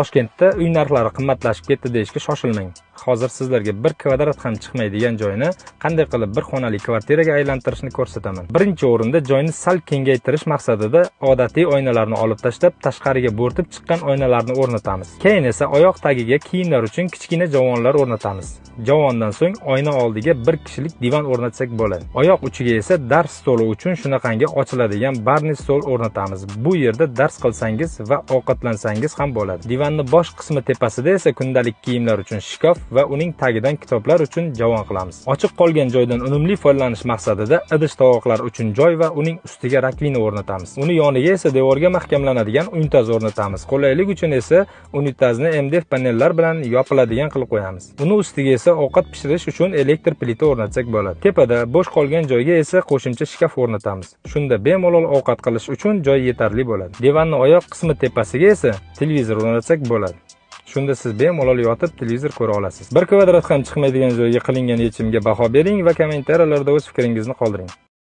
Toshkentda uy narxlari qimmatlashib ketdi deyishga shoshilmang. Hozir sizlarga 1 kvadrat ham chiqmaydigan joyni qanday qilib bir xonali kvartiraga aylantirishni ko'rsataman. Birinchi o'rinda joyni sal kengaytirish maqsadida odatiy oynalarni olib tashlab, tashqariga bo'rtib chiqqan oynalarni o'rnatamiz. Keyin esa oyoq tagiga kiyimlar uchun kichkina javonlar o'rnatamiz. Javondan so'ng oyna oldiga bir kishilik divan o'rnatsak bo'ladi. Oyoq uchiga esa dars stoli uchun shunaqangi ochiladigan barni stol o'rnatamiz. Bu yerda dars qilsangiz va ovqatlansangiz ham bo'ladi. Divanni bosh qismi tepasida esa kundalik kiyimlar uchun shkaf va uning tagidan kitoblar uchun javon qilamiz. Ochiq qolgan joydan unumli foydalanish maqsadida idish tovoqlar uchun joy va uning ustiga rakvina o'rnatamiz. Uni yoniga esa devorga mahkamlanadigan unitaz o'rnatamiz. Qulaylik uchun esa unitazni MDF panellar bilan yopiladigan qilib qo'yamiz. Uni ustiga esa ovqat pishirish uchun elektr plita o'rnatsak bo'ladi. Tepada bo'sh qolgan joyga esa qo'shimcha shkaf o'rnatamiz. Shunda bemalol ovqat qilish uchun joy yetarli bo'ladi. Divanning oyoq qismi tepasiga esa televizor o'rnatsak bo'ladi. Shunda siz bemalol yotib televizor ko'ra olasiz. 1 kvadrat ham chiqmaydigan joyga qilingan yechimga baho bering va kommentariyalarda o'z fikringizni qoldiring.